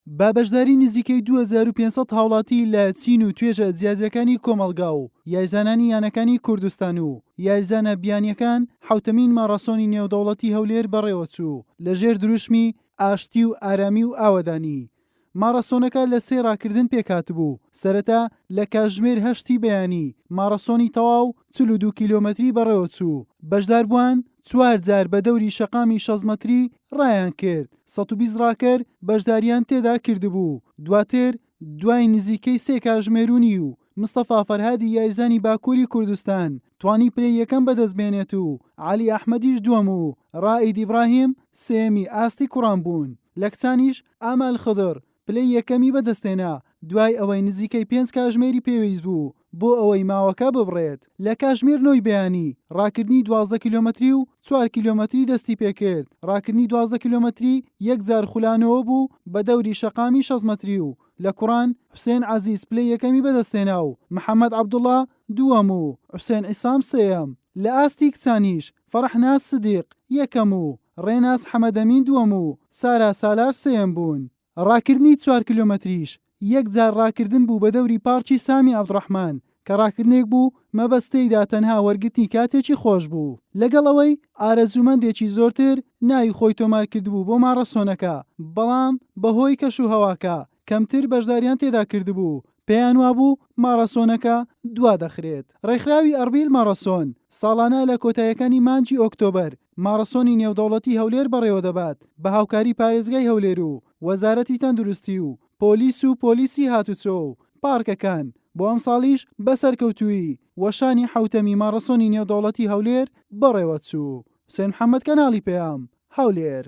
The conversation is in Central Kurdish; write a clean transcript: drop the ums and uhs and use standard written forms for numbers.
بە بەشداری نزیکەی 2500 هاوڵاتی لە چین و توێژە جیاجیاکانی کۆمەڵگا و یاریزانانی یانەکانی کوردستان و یاریزانە بیانییەکان حەوتەمین ماڕاسۆنی نێودەوڵەتی هەولێر بەڕێوەچوو لە ژێر دروشمی ئاشتی و ئارامی و ئاوەدانی ماڕاسۆنەکە لە سێ ڕاکردن پێکهاتبوو، سەرەتا لە کاتژمێر هەشتی بەیانی ماڕاسۆنی تەواو 42 کیلۆمەتری بەڕێوەچوو، بەشداربووان چوار جار بە دەوری شەقامی 60 مەتری ڕایانکرد، 120 ڕاکەر بەشداریان تێدا کردبوو، دواتر دوای نزیکەی سێ کاژمێر و نیو مستەفا فەرهادی یاریزانی باکووری کوردستان توانی پلەی یەکەم بەدەستبێنێت و عەلی ئەحمەدیش دووەم و ڕائید ئیبراهیم سێیەمی ئاستی کوڕان بوون، لە کچانیش ئامال خضر پلەی یەکەمی بەدەستهێنا دوای ئەوەی نزیکەی پێنج کاژمێری پێویست بوو بۆ ئەوەی ماوەکە ببڕێت. لە کاژمێر نۆی بەیانی ڕاکردنی 12 کیلۆمەتری و چوار کیلۆمەتری دەستیپێکرد، ڕاکردنی 12 کیلۆمەتری یەکجار خولانەوە بوو بە دەوری شەقامی 60 مەتری و لە کوڕان حوسێن عەزیز پلەی یەکەمی بەدەستهێنا و محەمەد عەبدوڵا دووەم و حوسێن عیسام سێیەم، لە ئاستی کچانیش فەڕەحناز سدیق یەکەم و ڕێناس حەمەدەمین دووەم و سارا سالار سێیەم بوون. ڕاکردنی چوار کیلۆمەتریش یەک جار ڕاکردن بوو بە دەوری پارکی سامی عەبدوڕەحمان کە ڕاکردنێک بوو مەبەست تێیدا تەنها وەرگرتنی کاتێکی خۆش بوو لەگەڵ ئەوەی ئارەزوومەندێکی زۆرتر ناوی خۆی تۆمار کردبوو بۆ ماڕەسۆنەکە بەڵام بەهۆی کەش و هەواکە کەمتر بەشداریان تێدا کردبوو پێیان وابوو ماڕەسۆنەکە دوا دەخرێت. ڕێکخراوی ئەڕبیل ماڕەسۆن ساڵانە لە کۆتاییەکانی مانگی ئۆکتۆبەر ماڕەسۆنی نێودەوڵەتی هەولێر بەڕێوەدەبات بە هاوکاری پارێزگای هەولێر و وەزارەتی تەندروستی و پۆلیس و پۆلیسی هاتوچۆ و پارکەکان، بۆ ئەمساڵیش بە سەرکەوتوویی وەشانی حەوتەمی ماڕەسۆنی نێودەوڵەتی هەولێر بەڕێوەچوو. حوسێن محەمەد کەناڵی پەیام، هەولێر.